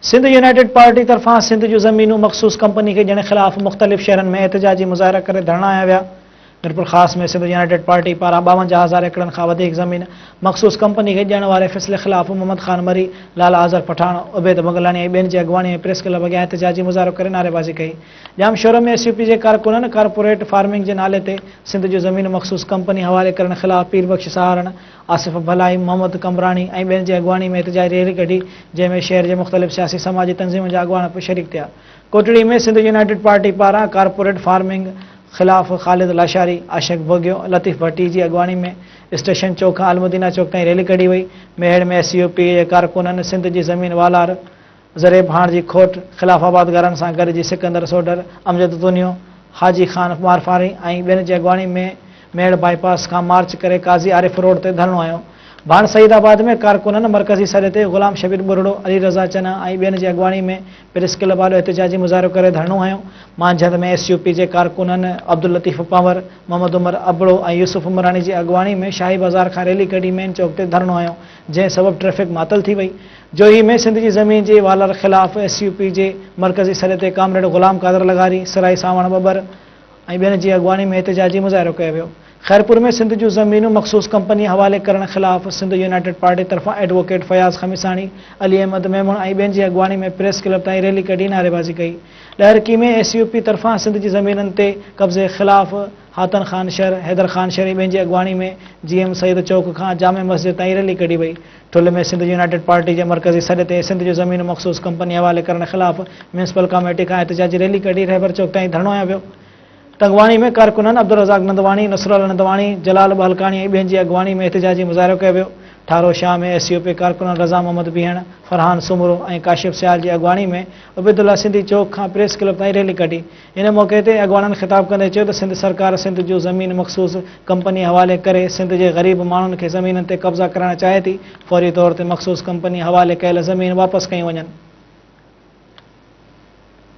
Sindh united party طرفان سنڌ جون زمينون مخصوص ڪمپني کي ڏيڻ خلاف مختلف شهرن ۾ احتجاجي مظاهرا ڪري ڌرڻا هنيا ويا. ميرپورخاص ۾ سنڌ يونائيٽيڊ پارٽي پاران 52 هزار ايڪڙن کان وڌيڪ زمين مخصوص ڪمپني کي ڏيڻ واري فيصلي خلاف محمد خان مري، لال آذر پٺاڻ، عبيد بنگلاڻي ۽ ٻين جي اڳواڻي ۾ پريس ڪلب اڳيان احتجاجي مظاهرو ڪري نعريبازي ڪئي. ڄامشورو ۾ ايس يو پي جي ڪارڪنن ڪارپوريٽ فارمنگ جي نالي تي سنڌ جون زمينون مخصوص ڪمپني حوالي ڪرڻ خلاف پير بخش سهارڻ، آصف ڀلائي، محمد قمبراڻي ۽ ٻين جي اڳواڻي ۾ احتجاجي ريلي ڪڍي، جنهن ۾ شهر جي مختلف سياسي سماجي تنظيمن جا اڳواڻ به شريڪ ٿيا. ڪوٽڙي ۾ سنڌ يونائيٽيڊ پارٽي پاران ڪارپوريٽ فارمنگ خلاف خالد لاشاري، عاشق ڀوڳيو، لطيف ڀٽي جي اڳواڻي ۾ اسٽيشن چوڪ کان المدينه چوڪ تائين ريلي ڪڍي وئي. ميهڙ ۾ ايس يو پي جي ڪارڪنن سنڌ جي زمين والار ذريعي ڀاڻ جي کوٽ خلاف آبادگارن سان گڏجي سڪندر سوڍر، امجد تونيو، حاجي خان مارفاري ۽ ٻين جي اڳواڻي ۾ ميهڙ بائي پاس کان مارچ ڪري قاضي عارف روڊ تي ڌرڻو هنيو. ڀاڻ سعيد آباد ۾ ڪارڪنن مرڪزي سڏ تي غلام شبير ٻرڙو، علي رضا چنا ۽ ٻين جي اڳواڻي ۾ پريس ڪلب آڏو احتجاجي مظاهرو ڪري ڌرڻو هنيو. مانجهند ۾ ايس يو پي جي ڪارڪنن عبداللطيف پنهور، محمد عمر ابڙو ۽ يوسف عمراڻي جي اڳواڻي ۾ شاهي بازار کان ريلي ڪڍي مين چوڪ تي ڌرڻو هنيو، جنهن سبب ٽريفڪ معطل ٿي وئي. جوهي ۾ سنڌ جي زمين جي والار خلاف ايس يو پي جي مرڪزي سڏ تي ڪامريڊ غلام قادر لغاري، سرائي سانوڻ ٻٻر ۽ ٻين جي اڳواڻي ۾ احتجاجي مظاهرو ڪيو ويو. خيرپور ۾ سنڌ جون زمينون مخصوص ڪمپني حوالي ڪرڻ خلاف سنڌ يونائيٽيڊ پارٽي طرفان ايڊووڪيٽ فياض خميساڻي، علي احمد ميمڻ ۽ ٻين جي اڳواڻي ۾ پريس ڪلب تائين ريلي ڪڍي نعريبازي ڪئي. ڏهرڪي ۾ ايس يو پي طرفان سنڌ جي زمينن تي قبضي خلاف حاتن خان شر، حيدر خان شر ۽ ٻين جي اڳواڻي ۾ جي ايم سيد چوڪ کان جامع مسجد تائين ريلي ڪڍي وئي. ٺل ۾ سنڌ يونائيٽيڊ پارٽي جي مرڪزي سڏ تي سنڌ جون زمينون مخصوص ڪمپني حوالي ڪرڻ خلاف ميونسپل ڪاميٽي کان احتجاجي ريلي ڪڍي رهبر چوڪ تائين ڌرڻو هنيو ويو. تنگواڻي ۾ ڪارڪنن عبدالرزاق نندواڻي، نصرالله نندواڻي، جلال ٻهلڪاڻي ۽ ٻين جي اڳواڻي ۾ احتجاجي مظاهرو ڪيو ويو. Tharu Shah ۾ S U P ڪارڪنن رضا محمد بيهڻ، فرحان سومرو ۽ ڪاشف سيال جي اڳواڻي ۾ عبيدالله سنڌي چوڪ کان پريس ڪلب تائين ريلي ڪڍي. ان موقعي تي اڳواڻن خطاب ڪندي چيو ته سنڌ سرڪار سنڌ جون زمين مخصوص ڪمپني حوالي ڪري سنڌ جي غريب ماڻهن کي زمينن تي قبضا ڪرائڻ چاهي ٿي، فوري طور تي مخصوص ڪمپني حوالي ڪيل زمين واپس ڪيون وڃن.